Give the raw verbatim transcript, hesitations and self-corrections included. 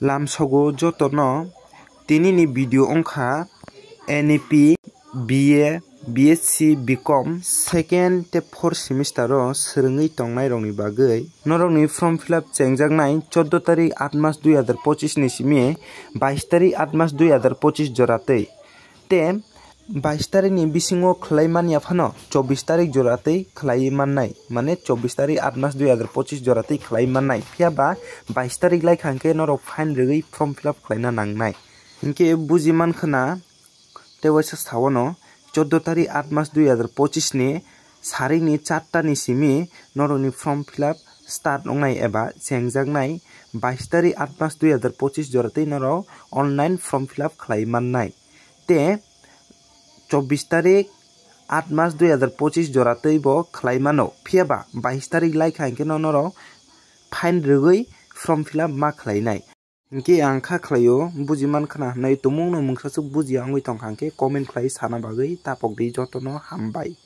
Lamsogo jotono tinini video wngkha N E P, B A, B S C, B Com second tei fourth semester o swrwngwi tongnai rokni bagwi norokni form fill up chengjaknai chordo tarik aat mas dui hazar pochis ni simi bais tarik aat mas dui hazar pochis jora twi. Tei bais tarikni bisingo khlai manya phano chobbish tarik jora tei khlai mannai, mane chobbish tarik aat mas dui hazar pochis jora tei khlai mannai. Phiya ba bais tarik lai kha hwnkhe norok fine rwgwi form fill up khlaina nangnai. Hinkhe buji mankha na, tei waisa sawano chordo tarik aat mas dui hazar pochis ni sarikni charta ni simi norokni form fill up start wngnai eba chengjaknai. Bais tarik aat mas dui hazar pochis jora tei norok online form fill up khlai mannai. Tei chobbish tarik aat mas dui hazar pochis jora tei bo khlai mano. Phiya ba bais tarik lai kha hwnkhe no norok fine rwgwi form fill up ma khlainai. Hinkhe ang kha khlaio, buji mankha na hwnwi tumungno mungsa swk bujiya wngwi tongkha hwnkhe comment khlai sana bagwi tapok di, jotono hambai.